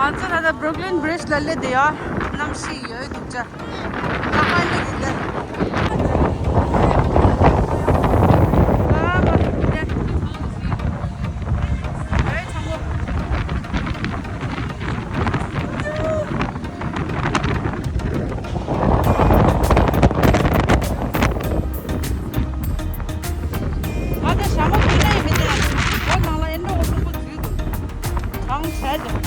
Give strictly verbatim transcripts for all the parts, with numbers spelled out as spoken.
ང་ཚོ་ད་ལྟ་Brooklyn Bridge ལ་སླེབས་བསྡད་ཡོད། གནམ་གཤིས་ཡོད་འདུག་ཅག་ཨ་ཧ་ལེ་ལེ། ཨ་མ་ལེ། ཨེ་ཚང་མ། ང་ཚོ་ཞྭ་མོ་ཁྱེར་ཡ་མི་འདུག་སྒོ་ནང་ལ་ཨེ་འགྲོ་གི་གསུང་པོ་འཛུལ་འདུག་གང་བྱས་ཏེ། ཨ་མ། གདོང་པ་ཁུག་གི་འདུག་ད་ཉལ་སོང་།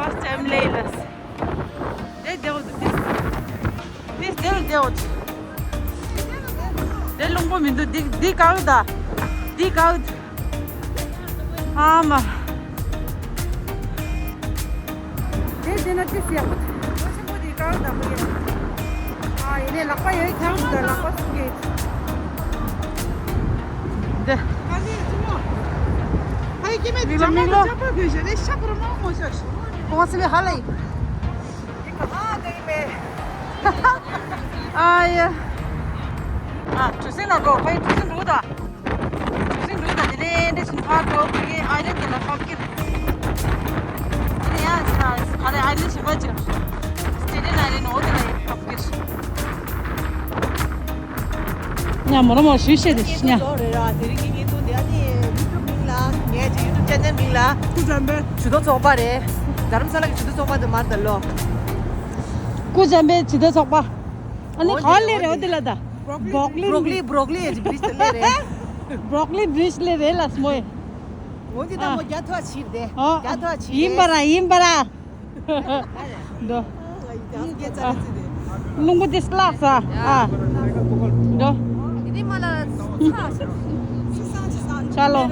First time ལས་ལས། དེ་དེ་འོ་དེ། དེ་དེ་དེ་འོ་དེ། དེ་རླུང་པོ་མི་འདུག་འདི་འདི་ག་འོ་ད། འདི་ག་འོ་ད། ཨ་མ། དེ་དེ་ན་དེ་སི་ཡག་པོ་འདུག་ཆེན་པོ་དེ་ག་འོ་ད་པོ་ཡ། ཨ་ཡིན་ནས་ལག་པ་ཡོད་ཁྱང་འདུག་ལག་པ་སུ་གེ། དེ། ཨ་ནི་ཅི་མོ། ཕ་ཡི་སྐྱེ་མེད་དེ་ལ་ཅག་མིག་ལོ། པ་དེ་ཅག་པ་དེ་ཞལ་ལས་ཤ་པར་མ་མོ་ཤ་ཤ། ཁོང་སེམས་ཧ་ལས། ཨ་ཡ། ཨ་གྲུ་གཟིངས་ལ་འགྲོ། ཕ་ཡི་གྲུ་གཟིངས་འགྲོ་ད། གྲུ་གཟིངས་འགྲོ་ད། དེ་ནས་འདྲ་ཞིག་ཕར་འགྲོ། ཕ་གི་ཨའི་ལེན་ཌི་དེ་ལ་ཕབ་ཀྱི་རེད། དེ་ནས་ཡང་ཟེར་ན་ག་རེ་ཨའི་ལེན་ཌི་གཞན་པ་ཅིག་སི་ཊེ་ཊན་ཨའི་ལེན་ཌི་འོ་དེ་ལ་ཡང་ཕབ་ཀྱི་རེད། ཉ་མོ་ར་མོ་ཞུ་ཤེས་རེད་ཉ། ལོ་རེ་ར་དེ་རིང་གི་བརྙན་ཐུང་དེ་ཨ་ནི་ཡུ་ཊུབ་མིང་ལ་ངའི་ཅིག་ཡུ་ཊུབ་ཅེ་ནལ་མིང་ལ། སྐུ་བྱམས་པའི་ཇུས་གཏོགས་ཚོགས་པ་རེད། རྡ་རམ་ས་ལ་གི་ཇུས་གཏོགས་ཚོགས་པ་དེ་མར་ད་ལོ། སྐུ་བྱམས་པའི་ཇུས་གཏོགས་ཚོགས་པ། ཨ་ནི་འོ་ག་ལེ་རེད་འོ་དེ་ལ་ད། Brooklyn Brooklyn Bridge ལེ་རེད། Brooklyn Bridge ལེ་རེད་ལ་སྨོ། འོ་དེ་ད་མོ་རྒྱ་ཐོ་ཆིབ་དེ་ཨ་རྒྱ་ཐོ་ཆིབ་ཡིན་པ་ར་ཡིན་པ་ར། འདོ། རླུང་བུ་དེ་སླག་ས། ཨ། འདོ། ཆ་ལོ།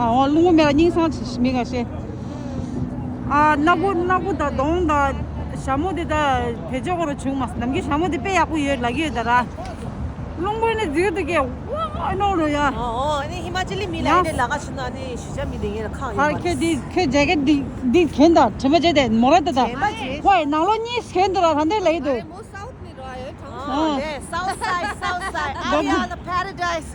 ཨ་འོ་རླུང་བུ་མེད་ལ་སྙིང་སང་ཆེ་མི་ག་ཤེ། ཨ་སྣ་བུ་སྣ་བུ་དང་གདོང་དང་ཞྭ་མོ་དེ་ད་བེད་སྤྱོད་གོ་ར་བྱུང་མ་སོང་། ནམ་རྒྱུན་ཞྭ་མོ་དེ་དཔེ་ཡག་པོ་ཡོད་ལབ་ཀྱི་ཡོད་ད་ར། རླུང་བུ་ནི་འཛུལ་འདུག་གས། ཝ་ནོ་རོ་ཡ། ཨོ་ཨོ་ཨ་ནི་ཧི་མ་ཅལ་ལི་མི་ལ་ཡ་ཨ་ནི་ལ་ཁ་ཆུ་ན་ཨ་ནི་ཞུ་ཆ་མི་དེ་ངས་ལ་ཁག་ཡོད་མ་རེད། ཁྱོད་འདི་ཁྱོད་ཇེ་ཀེ་ཊི་འདི་འདི་གྱོན་དང་དྲི་མ་བྱས་ཏེ་མོ་ར་ད་ད། དྲི་མ་བྱས། ཁོས་ནང་ལོགས་གཉིས་གྱོན་འདུག་ར་ད་འདི་ལ་ཡི་འདུག་ཨོ་ལེ། South side, South side. ཨ་རེ་ཨ་ན་Paradise.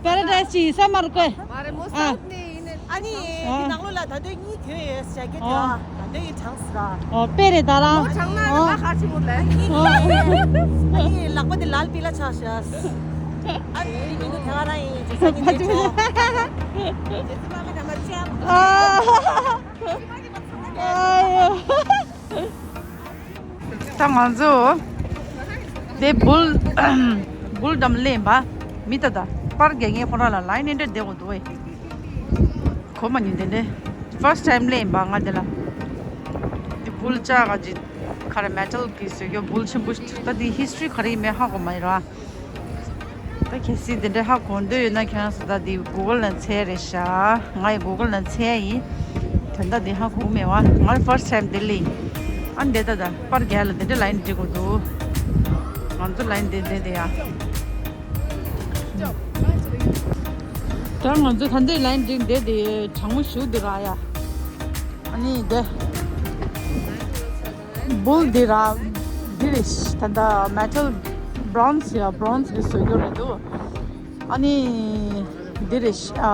Paradise ཅི་ས་མར་ཀོས། མ་རེད་མོ་South ནས་ཡིན་ནས། ཨ་ནི་ཨ་དེ་ནང་ལོགས་ལ་ད་དུང་གཉིས་གྱོན་ཡོད་ཞག་གི་དེ་ཨ་ད་དུང་ཡིན་གྲངས་སུ་ར། ཨོ་དཔེ་རེད་ད་ར། མོ་གྲངས་ན་ཨོ་ང་ཁ་ཆེ་མོ་ལ་གཉིས་ཨོ་གྱོན་ཡོད། ཨ་ནི་ལག་པ་དེ་ལལ་པི་ལ་ཆགས་ཤག་ཨ་ནི་མི་ནུ་དེ་ག་རང་ཡིན་ཇེ་སི་མ་མི་དེ་ཆོ། ཇེ་སི་མ་མི་དེ་མ་ཆེ། ཨ་ཨ་ཡོ། ད་ང་ཚོ་དེ་བུལ་བུལ་དམ་ལེན་པ་མི་ད་ད་པར་རྒྱག་མཁན་ཁོ་རང་ལ་ལའིན་ཨེ་འདྲ་བསྡད་དགོས་འདུག་ཨེ། གོ་མ་ཉིན་དེ་འདྲ་first time ལེན་པ་ང་དེ་ལ། དེ་བུལ་ལྕགས་ག་ཅི་ག་རེ་མེ་ཊལ་གི་བཟོས་རྒྱུ་བུལ་ཆེན་པོ་ཞིག་ད་དེ་ཧི་སི་ཊོ་རི་ག་རེ་ཡིན་མིན་ཧ་གོ་མ་ཡོང་ར། ད་གལ་སྲིད་དེ་འདྲ་ཧ་གོ་འདོད་ཡོད་ན་ཁྱེད་རང་ཚོ་ད་འདི་གུ་གལ་ནང་འཚོལ་རེད་ཤག་ང་ཡི་གུ་གལ་ནང་འཚོལ་ཡིན། དོན་དག་འདི་ཧ་གོ་མེད་བ། ང་first time ལྡི་ལི་ཡིན། ཨ་འདི་ད་ད་པར་རྒྱག་ལ་འདི་འདྲ་ལའིན་འགྲིག་དགོས་འདུག་ང་ཚོ་ལའིན་འདི་འདི་འདི་ཡ། ད་ང་ཚོ་ད་འདི་ལའིན་འགྲིག་འདི་འདི་གྲང་མོ་ཞུ་འདི་ར་ཡ། ཨ་ནི་འདི། བུལ་འདི་ར། འདི་རེད། ད་ལྟ་མེ་ཊལ་བྷོ་རོན་ཛི་ཡ་བྷོ་རོན་ཛི་གི་བཟོ་རྒྱུ་རེད་འདུག་ཨ་ནི་འདི་རེད། ཨ་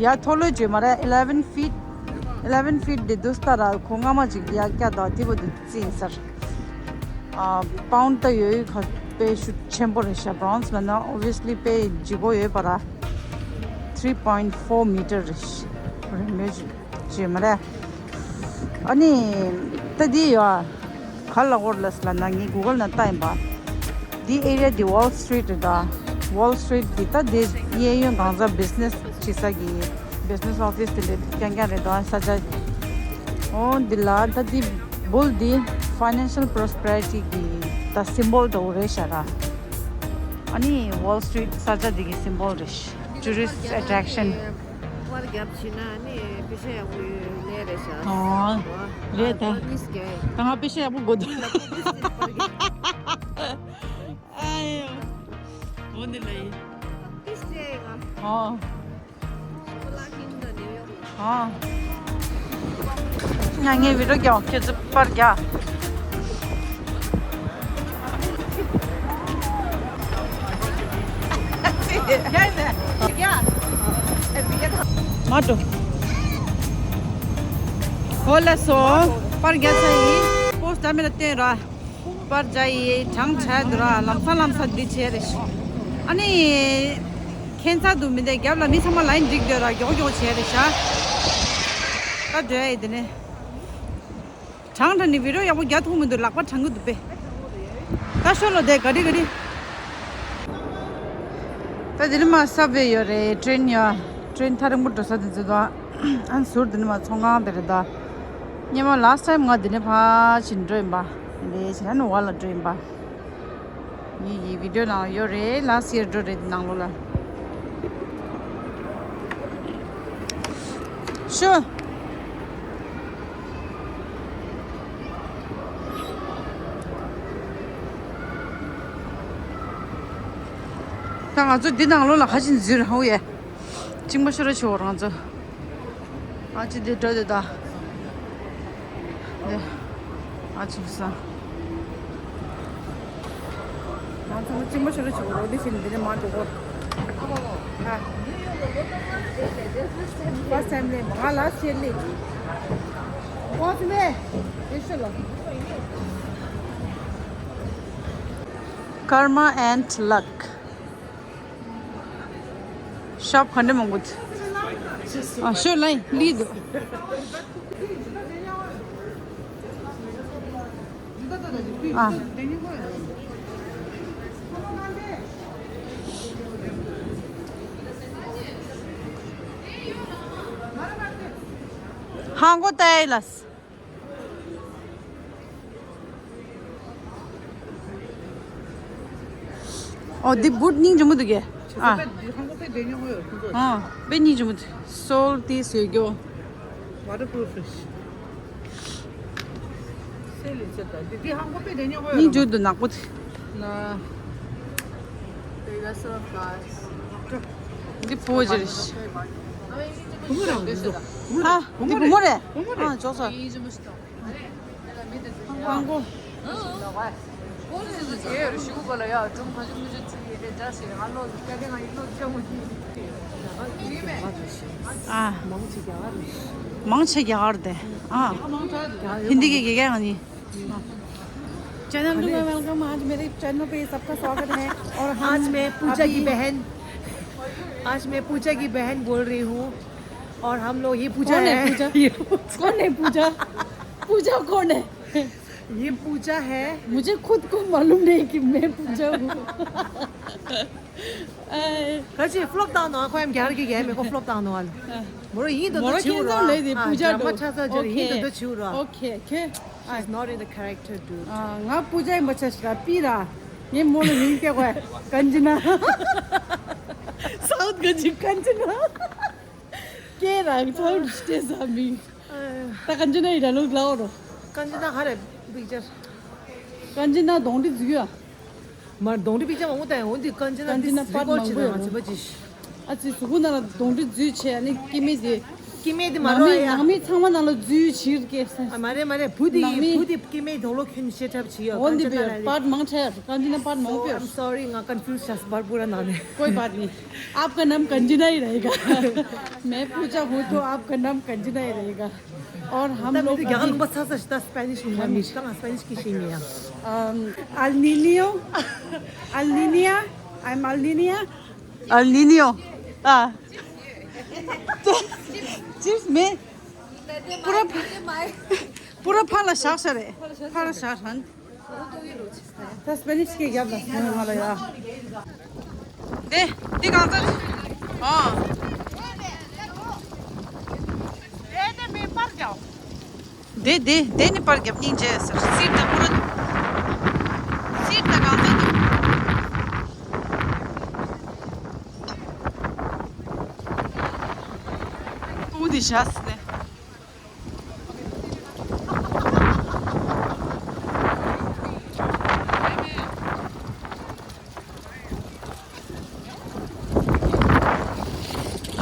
ཡ་མཐོ་ལོས་བརྗོད་མ་རེད། eleven feet eleven feet འདི་འདུག་ས་ར་ཁོ་སྔ་མ་ཅིག་ཡ་སྐྱ་དང་དེ་བོ་འདུག་རྩིས་ཡིན་ས་ར། ཨ་པའུན་ཌི་ད་ཡོད་ཁ་དཔེ་ཤུགས་ཆེན་པོ་རེད་ཤག་བྷོ་རོན་ཛི་ལ་ན་obviously དཔེ་ལྗིད་པོ་ཡོད་པ་ར། three point four meter རེད་ཤག་རིང་མོ་ཅིག་ཅེས་མ་རེད། ཨ་ནི་ད་འདི་ཡོད་ཨ། ག་ལ་འོར་ལ་སི་ལ་ན་ངས་གུ་གལ་ནང་བལྟ་ཡིན་པ། འདི་ཨེ་རི་ཡ་འདི་Wall Street རེད་ད། Wall Street འདི་ད་འདི་གཡས་གཡོན་གང་ཟག་business བྱེད་ས་གི་business office དེ་འདྲ་རྐྱང་རྐྱང་རེད་ད་ས་ཆ། འོ་འདི་ལ་ད་འདི་བུལ་འདི་financial prosperity གི་ད་symbol འདྲ་བོ་རེད་ཤག་ར། ཨ་ནི་Wall Street ས་ཆ་འདི་གི་symbol རེད། Tourist attraction པར་རྒྱབ་བྱས་ན་ནི་པེ་ཤ་ཡག་པོ་ཡོད་ལས་རེད་ཤག་ཨོ། རེད་ད། པར་མིས་རྒྱག་ད་ང་པེ་ཤ་ཡག་པོ་དགོས་འདུག་པར་རྒྱབ། ཨ་ཡོ། འོ་འདི་ལ་ཡིན། པེ་ཤ་ཡག་ཨོ། ཨོ། ང་ངའི་བི་ཌིའོ་རྒྱག་ཁྱེད་ཚོ་པར་རྒྱག་མ་འགྲོ། ཧོ་ལ་སོ། པར་རྒྱག་ཚར་ཡིན། པོ་སི་ད་མི་ལ་བསྟན་ར། པར་རྒྱག་ཡིན། གྲང་ཆད་འདུག་ར། ལམ་སང་ལམ་སང་འདི་བྱས་རེད་ཤག་ཨ་ནི། ཁྱད་མཚར་འདུག་མི་འདུག་རྒྱབ་ལ་མི་ཚང་མ་ལའིན་འགྲིག་འདུག་ར། མགྱོགས་མགྱོགས་བྱས་རེད་ཤག་ད་འགྲོ་ཡ་ཡིན་དེ་ནས། གྲང་དྲགས་ནི་བི་ཌིའོ་ཡག་པོ་རྒྱག་ཐུབ་མི་འདུག་ལག་པ་གྲང་གི་འདུག་པས། ད་ཤོ་ལོ་དེ་ག་རི་ག་རི། ད་དེ་རིང་མ་སབ་ཝེ་ཡོད་རེད། ཊེན་ཡོད། ཊེན་ཐག་རིང་པོ་འགྲོ་ས་དེ་ཚོ་ད། ཨ་ཟུར་དེ་ནི་མ་ཚོང་ཁང་དེ་རེད་ད། སྔོན་མ་ལཱ་སི་ཊི་ཊེམ་ང་དེ་ནས་ཕར་ཕྱིན་འགྲོ་ཡིན་པ། དེ་ཕྱིན་ནས་བ་ལ་འགྲོ་ཡིན་པ། ངེད་ཀྱི་བི་ཌིའོ་ནང་ཡོད་རེད། ལཱ་སི་ཊི་ཡར་འགྲོ་རེད་ནང་ལོགས་ལ། ཤོ། ད་ང་ཚོ་འདི་ནང་ལོགས་ལ་ཁ་ཆེ་འཛུལ་ཧོ་ཡེ། གཅིག་མ་ཤོར་ར་ཆོག་ང་ཚོ། ཨ་ཅི་འདི་འགྲོ་འདི་ད། འདི། ཨ་ཅི་བསམ། ང་ཚང་མ་གཅིག་མ་ཤོར་ར་ཆོག་རོ་འདི་བཞིན་འདི་ནས་མ་འགྲོ་གོ། ཨ། ཕར་སི་ཊི་ཊེམ་ལས་ང་ལ་ཤེར་ལི། ཨོ་ཙི་མེ། ཨེ་ཤོ་ལ། Karma and luck. ཤོབ་ག་འདྲ་མང་པོ་འདུག་ཨ་ཤོ་ལའི་ལི་འདུག་ཨ། ཧང་གོ་ཏའི་ལ། ཨོ་འདི་བུད་སྙིང་རྗེ་མོ་འདུག་གས། ཨ། ཨ། དཔེ་སྙིང་རྗེ་མོ་འདུག་སོལ་ཏི་བཟོས་རྒྱུ། Waterproof fish. སྙིང་རྗེ་འདུག་ནག་པོ་འདུག་འདི་ཕོ་ཇི་རེད། ཨ། འདི་བུ་མོ་རེད། ཨ། འཇོག་སོང་། ཨང་གོ། ཨ། མང་ཆེ་རྒྱ་གར་དེ། ཨ། ཧིན་དི་གི་དགེ་རྒན་ང་ནི། चैनल में वेलकम। आज मेरे चैनल पे सबका स्वागत है। और हम आज मैं पूजा की अभी बहन, आज मैं पूजा की बहन बोल रही हूँ। और हम लोग ये पूजा कौन है है। पूजा? ये पूजा। कौन है पूजा? पूजा कौन है? ये पूजा है। मुझे खुद को मालूम नहीं कि मैं पूजा हूँ। ए, कच्ची फ्लॉप डाउन हुआ, कोई हम ग्यारह की गया, मेरे को फ्लॉप डाउन हुआ। मोरो यही तो मोरो तो छिउ रो। ले दे हाँ, पूजा ड्रामा दो। छा सा जर यही तो ओके। तो छिउ रो। Okay, okay. She's not in the character, dude. ང་པུ་ཇའི་མི་ཆ་ཤ་པི་ར། ངའི་མོ་ལ་མིང་སྟེ་གོ། ཀན་ཇི་ན། སའུཐ་གན་ཇི་ཀན་ཇི་ན། ཀེ་རང་ཚོ་སྟེ་ས་མིང་། ད་ཀན་ཇི་ན་ཡི་ར་ལུག་ལའོ་རོ། ཀན་ཇི་ན་ཧ་རེ་པིག་ཅར། ཀན་ཇི་ན་གདོང་འདྲི་འཛུལ་ཡ། མར་གདོང་འདྲི་པིག་ཅར་མང་པོ་ད་ཡང་འོན་ཏེ་ཀན་ཇི་ན་ཀན་ཇི་ན་པར་མང་པོ་ཡོད་རོ། ཨ་ཙི་གཟུགས་པོ་ནང་ལ་གདོང་འདྲི་འཛུལ་བྱས་ཨ་ནི་སྐྱེ་དམན་དེ། སྐྱེ་དམན་དེ་མ་ནང་མི་རོ་ཡ། ནང་མི་ཚང་མ་ནང་ལ་འཛུལ་ཕྱིར་སྐྱེས་ས། ཨ་མ་རེད་མ་རེད། བུ་དེ་ནང་མི་བུ་དེ་སྐྱེ་དམན་དོ་ལོ་ཁྱོད་ཤེས་ཐབས་བྱེད་ཡོད། འོན་ཏེ་ཀན་ཇི་ན་པར་མང་ཆེ་ཀན་ཇི་ན་པར་མང་པོ་ཡོད། I'm sorry, ང་ཀོན་ཕིའུ་ཛི་བྱས་པར་པུ་ར་ནང་ནས། कोई बात नहीं। आपका नाम कंचना ही रहेगा। मैं पूजा हूँ तो आपका नाम कंचना ही रहेगा। और हम लोग अभी རྒྱ་གར་ལུང་པ་ཚ་ས་ཞིག་ད་སི་པེ་ནིཤ་ནང་མ་མི་ད་ང་སི་པེ་ནིཤ་གི་ཤེས་ཉེ་ཡ། Al Niño, Al Niña, I'm Al Niña. El Niño. Ah. Chips me. Pura pura pala shakshare. Pala shakhan. ད་སི་པེ་ནིཤ་གི་རྒྱབ་ལ་སོང་ང་ལ་ཡ། དེ་དེ་གང་ཚར། ཨ། དེ་དེ་མི་པར་རྒྱག་དེ་དེ་དེ་ནི་པར་རྒྱབ་སྙིང་རྗེ་ཟེར། སིར་དང་པུ་ར། སིར་དང་གང་ཚར་དུ། བཞག་ཟིན་ནས།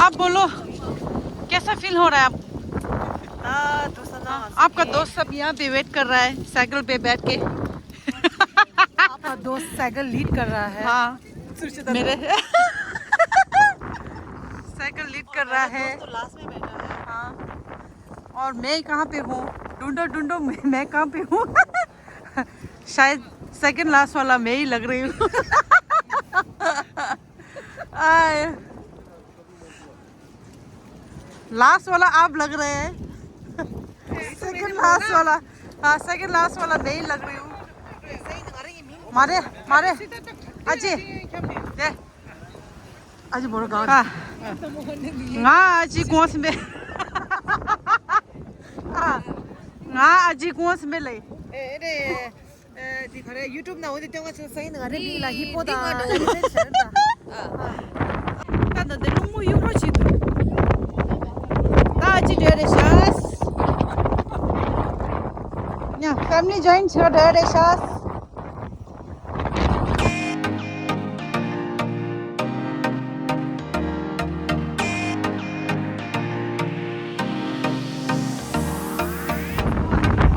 आप बोलो, कैसा फील हो रहा है आप? हाँ, दोस्त ना। आपका दोस्त सब यहाँ पे वेट कर रहा है साइकिल पे बैठ के। आपका दोस्त साइकिल लीड कर रहा है। हाँ, मेरे साइकिल लीड कर रहा है। दोस्त तो लास्ट में बैठा है। हाँ, और मैं कहाँ पे हूँ? ढूंढो, ढूंढो, मैं, मैं कहाँ पे हूँ? शायद सेकंड लास्ट वाला मैं ही लग रही हूँ। आए, लास्ट वाला आप लग रहे हैं। सेकंड लास्ट वाला, हाँ, सेकंड लास्ट वाला मैं ही लग रही हूँ। मारे, मारे। अजी, दे। अजी, बोलो, गाओ। हाँ। ང་ཨ་ཅེ་གོང་སེ་མེ། ཨ། ང་ཨ་ཅེ་གོང་སེ་མེ་ལེ། ཨེ་རེད། ཨེ་འདི་ག་རེ་ཡུ་ཊུབ་ནང་འོ་འདི་སྟོན་ག་ཚོད་སེང་ནི་ང་རེ་མིང་ལ་ཧི་པོ་དང་འདི་ང་འདི་ང་འདི་ད་ད་འདི་རླུང་མོ་གཡུག་རོགས་བྱེད་འདུག་ད་ཅི་འདྲ་རེད་ཤག་ཡ་ཕེ་མི་ལི་ཇོ་ཡིན་བྱེད་འདྲ་རེད་ཤག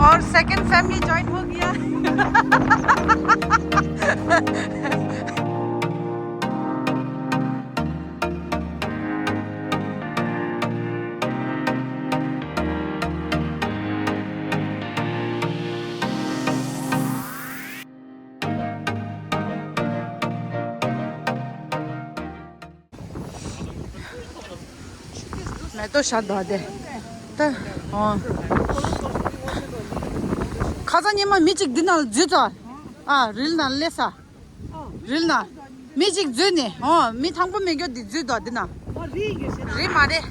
और सेकंड फैमिली ज्वाइन हो गया। མེ་ཏོག་བཞག་འདུག་དེ། ད་ཨོ། ཁ་སང་ཉི་མ་མི་གཅིག་འདི་ནང་ལ་འཛུལ་ཙང་། ཨ་རིལ་ནང་སླེབས་ས། རིལ་ནང་། མི་གཅིག་འཛུལ་ནས་ཨོ་མི་ཐང་པོ་མེད་རྒྱུ་འདི་འཛུལ་འདུག་འདི་ནང་། རིལ་མ་རེད།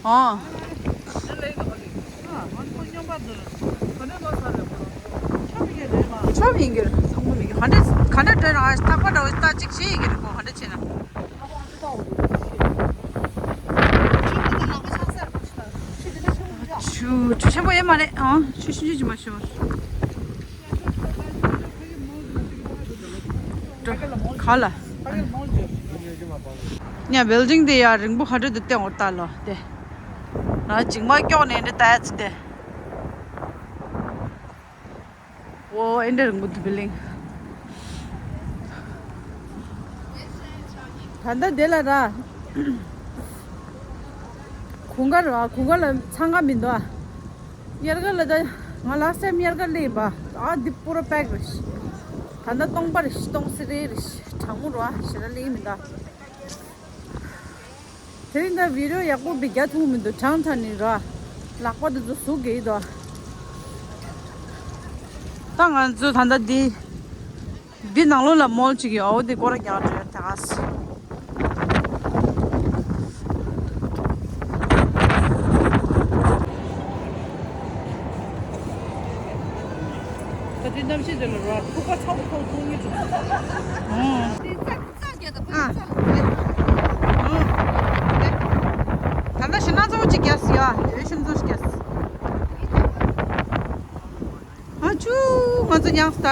ཨོ། ཆོབ་ཡིན་གྱི་རེད། ཚང་མ་མིན་གྱི་ག་འདྲ་ག་འདྲ་འདྲ་ཨ་ཐག་པ་འདྲ་བོ་ད་ཅིག་བྱེད་ཡིན་གྱི་རེད་གོ་ག་འདྲ་བྱེད་ན། ཆུ་ཆུ་ཆེན་པོ་ཡོད་མ་རེད་ཨང་། ཆུ་ཆུང་ཆུང་ཅིག་མ་ཤོར། ག་ལ། ཉ་བེལ་ཌིང་དེ་ཡ་རིང་པོ་ག་འདྲ་འདུག་སྟེང་འོར་ལྟ་ལོ་དེ། ང་འཇིགས་མ་སྐྱོག་ནས་འདྲ་ལྟ་ཡ་ཚི་དེ། ཨོ་ཨེ་འདྲ་རིང་པོ་འདུག་བེལ་ཌིང་། ད་ལྟ་དེ་ལ་ར། གུང་དཀར་ར་གུང་དཀར་ལ་འཚང་ཁ་མི་འདུག་ཨ། དབྱར་ཁ་ལ་ད་ང་ལ་སེམས་དབྱར་ཁ་སླེབས་པ་ཨ་འདི་པུ་ར་པེག་རེད། ད་ལྟ་སྟོང་པ་རེད་སྟོང་སེ་རེ་རེད་གྲང་མོ་ར་ཞེ་དྲག་སླེབས་མི་འདུག་དེ་རིང་ད་བི་ཌིའོ་ཡག་པོ་བི་རྒྱ་ཐུང་མི་འདུག་གྲང་ཐ་ནི་ར། ལག་པ་འདི་ཚོ་ཟུག་གི་འདུག་ད་ང་ཚོ་ད་ལྟ་འདི། འདི་ནང་ལོགས་ལ་མོལ་ཅིག་ཡོད། འོ་འདི་སྐོར་ར་རྒྱག་འགྲོ་ཡ་ད་ག་སི། ད་འདི་གནམ་གཤིས་འདི་ལ་ར་ཐུག་པ་ཚ་པོ་ཐོག་ཐུག་ཉིད་འགྲོ། ཨ། ད་ལྟ་ཞིམ་ན་ཚ་པོ་ཅིག་རྒྱག་སི་ཡ། འོད་ཞིམ་ཚོ་ཞིག་རྒྱག་སི། ཨ་ཅུ། ང་ཚོ་མྱངས་ས།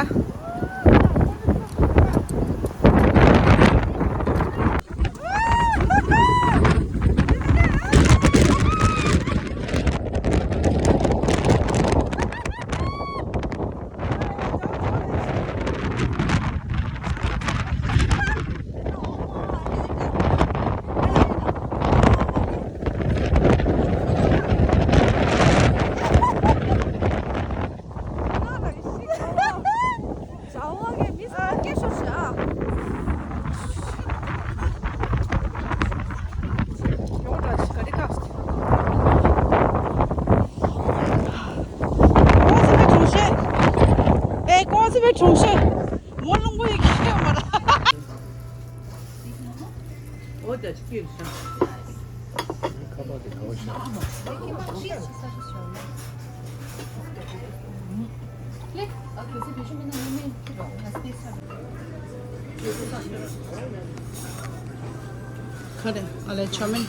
ཁ་རེ་ཨ་ལས་ཆོ་མིན།